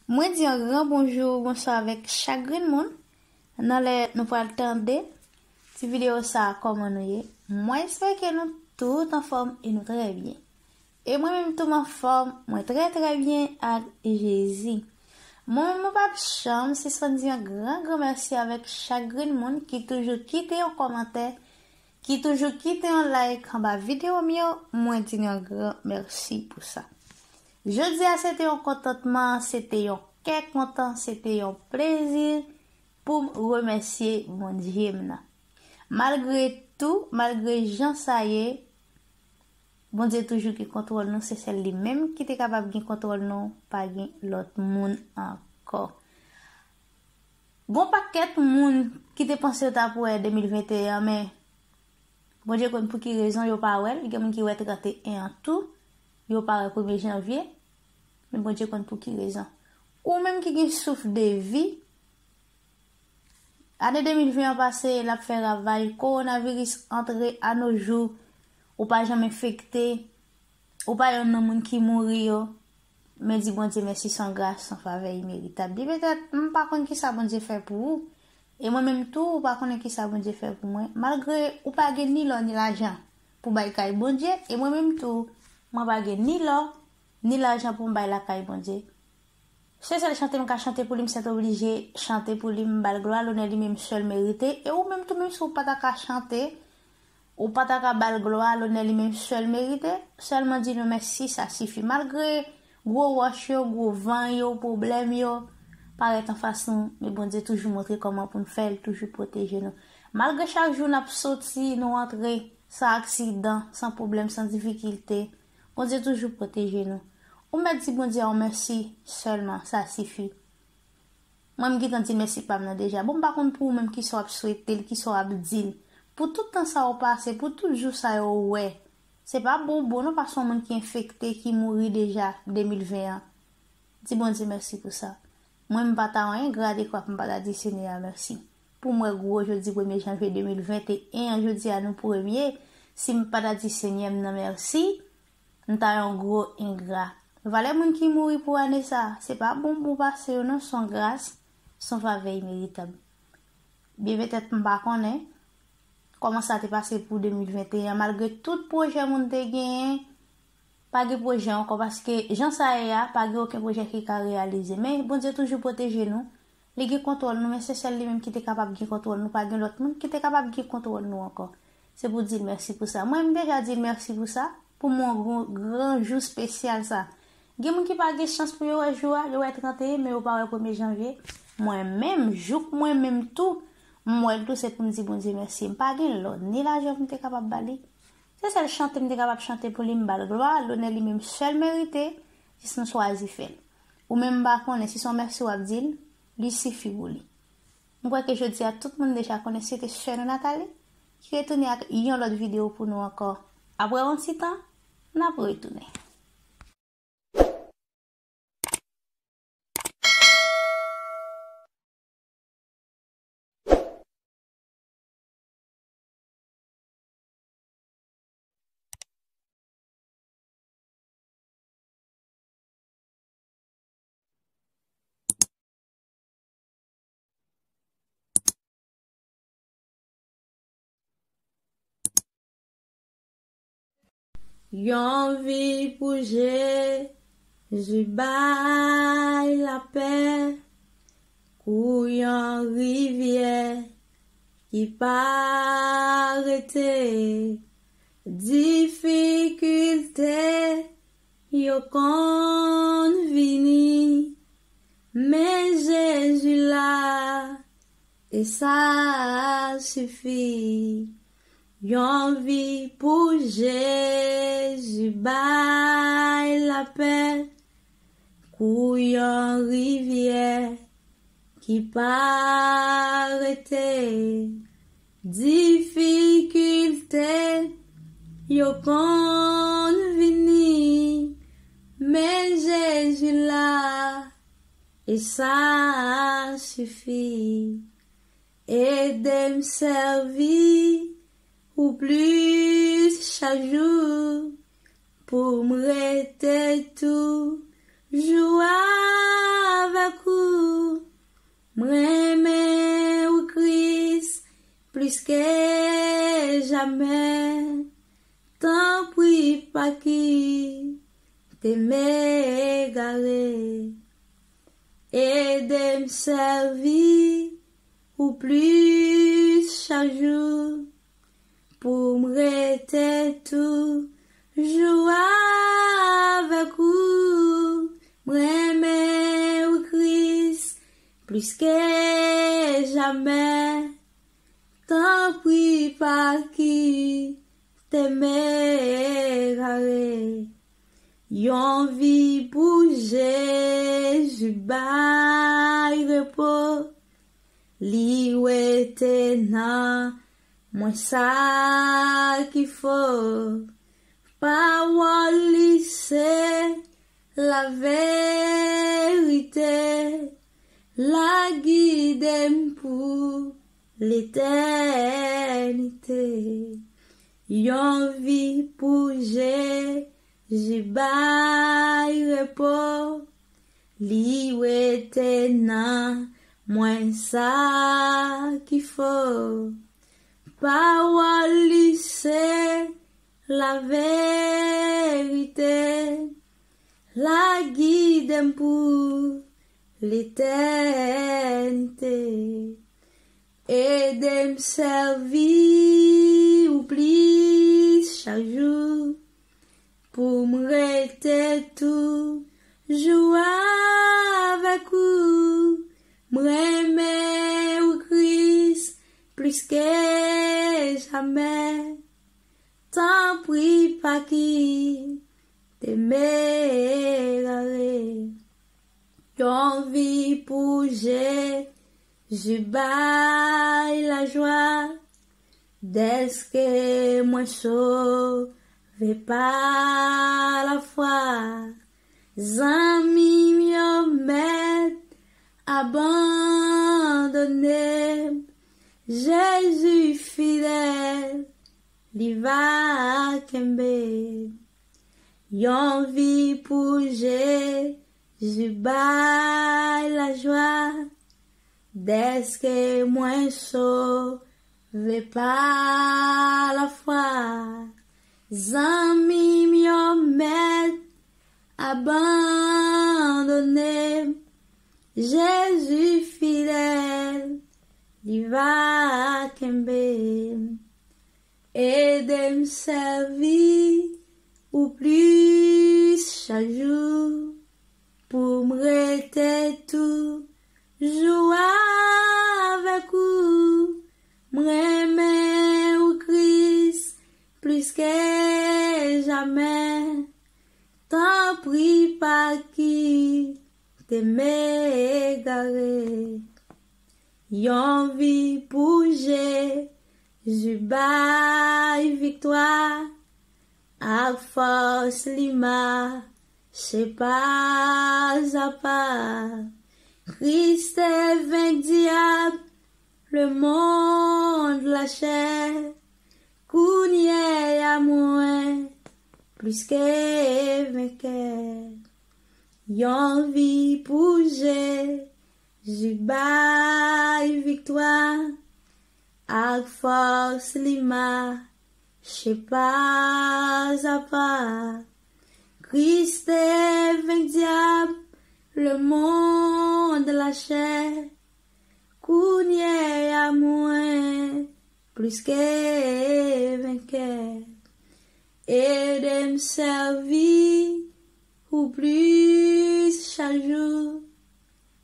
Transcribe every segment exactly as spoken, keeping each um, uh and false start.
Mwen di yon gran bonjou, bonswa avèk chak grenn moun. Nan lè nou pral tande ti videyo sa a, kòman nou ye? Mwen espere ke nou tout anfòm e nou trè byen. E mwen menm tou m anfòm, mwen trè trè byen ak Jezi. Mwen menm mwen p ap janm sispann di yon gran gran mèsi avèk chak grenn moun ki toujou kite yon kòmantè, ki toujou kite yon like anba videyo m yo, mwen di n yon gran mèsi pou sa. Jodi a se te yon kontantman, se te yon kè kontan, se te yon plezi pou m remèsye Bondye m nan. Malgre tou, malgre jan sa ye, Bondye toujou gen kontwòl nou, se sèl li menm ki te kapab gen kontwòl nou, pa gen lòt moun ankò. Gon pakèt moun ki te panse yo t ap wè de mil venteyen an, men Bondye konn pou ki rezon yo pa wè l. Gen moun ki wè trannteyen an tou, yo pa wè premye janvye, men Bondye konn pou ki rezon. Ou menm ki gen souf de vi, ane de mil ven an pase, l ap fè ravaj, kowonaviris antre a no jou, ou pa janm enfekte, ou pa yonn nan moun ki mouri yo, men di Bondye mèsi, se yon gras, se yon favè imeritab. Li petèt, m pa konn kisa Bondye fè pou ou, e mwen menm tou, ou pa konnen kisa Bondye fè pou mwen. Malgre ou pa gen ni lò ni lajan pou bay kay Bondye, e mwen menm tou, mwen pa gen ni lò ni lajan pou m bay lakay Bondye. Se sèl chante m ka chante pou li, m sètoblije chante pou li, m ba l glwa, lonè li menm sèl merite. E ou menm tou, menm si w pa ta ka chante, ou pa ta ka ba l glwa, lonè li menm sèl merite, sèlman di nou mèsi, sa sifi. Malgre gwo wòch yo, gwo van yo, pwoblèm yo parèt anfas nou, men Bondye toujou montre kòman pou n fè, l toujou pwoteje nou. Malgre chak jou n ap soti, nou antre, san aksidan, san pwoblèm, san difikilte, Bondye toujou pwoteje nou. Ou mèt di Bondye yon mèsi sèlman, sa sifi. Mwen, m gentan di mèsi pa m nan deja. Bon, m pa konn pou ou menm kisa w ap swete l, kisa w ap di l. Pou tout tan sa w pase, pou tout jou sa yo w wè. Se pa bon w bon non, paske yon moun ki enfekte, ki mouri deja de mil ven an. Di Bondye mèsi pou sa. Mwen, m pa ta yon engra dekwa pou m pa ta di Senyè a mèsi. Pou m wè gwo jodi premye janvye de mil venteyen an, jodi a nou premye, si m pa ta di Senyè m nan mèsi, m ta yon gwo engra. Valè moun ki mouri pou ane sa, se pa bon pou pase yo non, se yon gras, se yon favè imeritab. Byen petèt m pa konnen kòman sa te pase pou de mil venteyen an, malgre tout pwojè moun te genyen, pa gen pwojè ankò, paske jan sa ye a, pa gen okenn pwojè ki ka reyalize. Men Bondye toujou pwoteje nou. Li gen kontwòl nou, men se sèl li menm ki te kapab gen kontwòl nou. Pa gen lòt moun ki te kapab gen kontwòl nou ankò. Se pou di l mèsi pou sa. Mwen, m deja di l mèsi pou sa, pou mwen, gran, gran jou espesyal sa. Gen moun ki pa gen chans pou yo wè jou a, yo wè trannteyen, men yo pa wè premye janvye. Mwen menm, jouk mwen menm tou, m wè l tou, se pou m di Bondye mèsi. M pa gen lò, ni lajan pou m te kapab ba li. Se sèl chante m te kapab chante pou li, m ba l glwa, lonè li menm sèl merite, jis m chwazi fè l. Ou menm m pa konnen si se yon mèsi w ap di l, li sifi pou li. M kwè ke jodi a tout moun deja konnen se te sè nou Nathalie ki retounen ak yon lòt videyo pou nou ankò. Apre yon ti tan, n ap retounen. Yon vi pou Jezi bay lapè, kou yon rivyè ki pa rete. Difikilte yo konn vini, men Jezi la, e sa sifi. Yon vi pou Jezi bay lapè, kou yon rivyè ki pa rete. Difikilte yo konn vini, men Jezi la, e sa sifi. Ede m sèvi ou plis chak jou, pou m rete toujou avè jamè. Tanpri pa kite m egare. Ede m sèvi ou plis chak jou. Pou m rete toujou avèk ou. M renmen ou Kris plis ke jamè. Tanpri pa kite m egare. Yon vi pou Jezi bay repo. Li wete nan mwen sa ki fo. Pawòl li se laverite. La gide m pou letènite. Yon vi pou Jezi bay repo. Li wete nan mwen sa ki fo. Pawòl li se laverite. La gide m pou letènite. Ede m sèvi ou plis chak jou. Pou m rete toujou avèk ou. M renmen ou Kris plis ke jamè. Tanpri pa kite m egare. Yon vi pou Jezi bay lajwa. Dèske mwen sove pa lafwa. Zanmi m yo mèt abandone m. Jezi fidèl, li va kenbe m. Yon vi pou Jezi bay lajwa. Dèske mwen sove pa lafwa. Zanmi m yo mèt abandone m. Jezi fidèl, li va kenbe m. Ede m sèvi ou plis chak jou. Pou m rete toujou avèk ou. M renmen ou Kris plis ke jamè. Tanpri pa kite m egare. Yon vi pou Jezi bay viktwa. Ak fòs li mache pa a pa. Kris te venk dyab, lemonn, lachè. Kounye a mwen plis ke venkè. Yon vi pou Jezi bay viktwa. Ak fòs li mache pa a pa. Kris te venk dyab, lemonn, lachè. Kounye a mwen plis ke venkè. Ede m sèvi ou plis chak jou.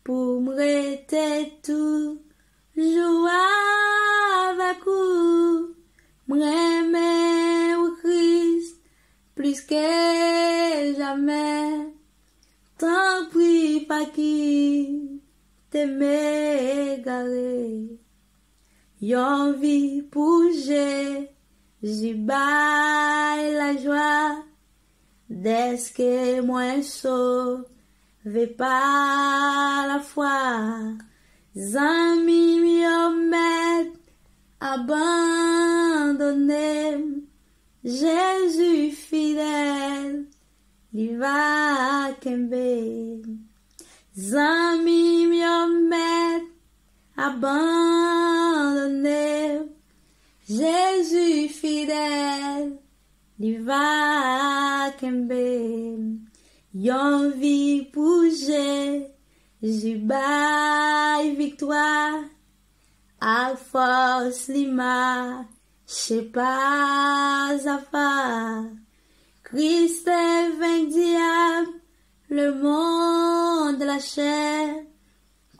Pou m rete toujou avèk ou. M renmen ou Kris plis ke jamè. Tanpri pa kite m egare. Yon vi pou Jezi bay lajwa. Dèske mwen sove pa lafwa. Zanmi m yo mèt abandone m. Jezi fidèl, li va kenbe m. Zanmi m yo mèt abandone m. Jezi fidèl, li va kenbe m. Yon vi pou Jezi bay viktwa, ak fòs li mache pa a pa. Kris te venk dyab, lemonn, lachè,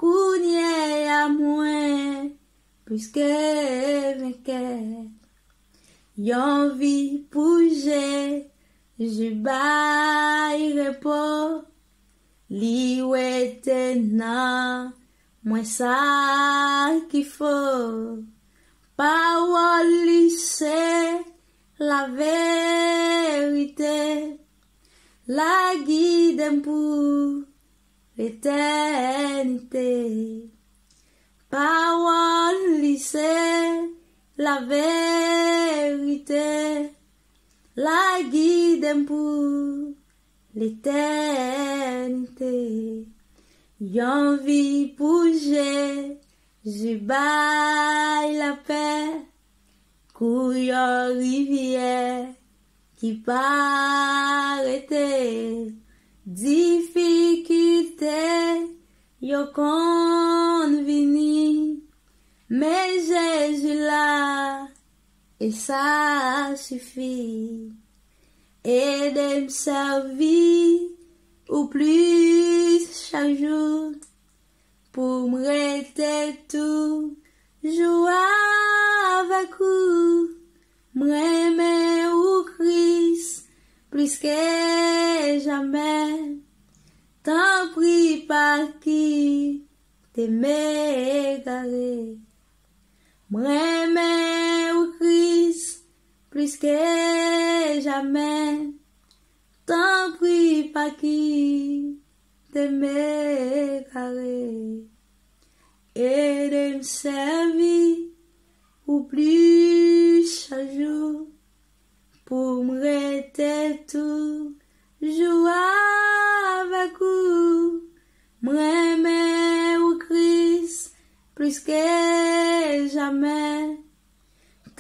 kounye a mwen plis ke venkè. Yon vi pou Jezi bay repo, li wete nan mwen sa ki fo. Pawòl li se laverite, la gide m pou letènite. Pawòl li se laverite, la gide m pou letènite. Yon vi pou Jezi bay lapè, kou yon rivyè ki pa rete. Difikilte yo konn vini, men Jezi la, e sa sifi. Ede m sèvi ou plis chak jou, pou m rete toujou avèk ou. M renmen ou, Kris, plis ke jamè. Tanpri, pa kite m egare. M renmen ou, Kris, plis ke jamè. Tanpri, pa kite m egare. Ede m sèvi ou plis chak jou, pou m rete toujou avèk ou. M renmen ou, Kris, plis ke jamè.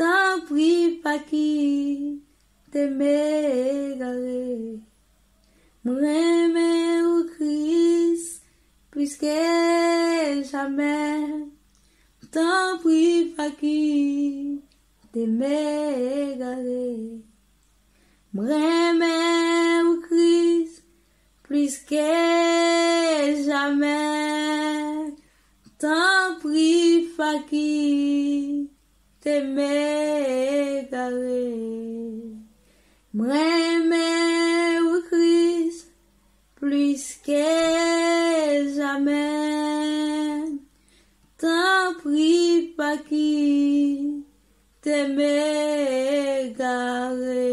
Tanpri, pa kite m egare. M renmen ou, Kris, plis ke jamè. Tanpri, pa kite m egare. M renmen ou, Kris, plis ke jamè. Tanpri, pa kite m egare. M renmen ou, Kris, plis ke jamè. Tanpri, pa kite m egare.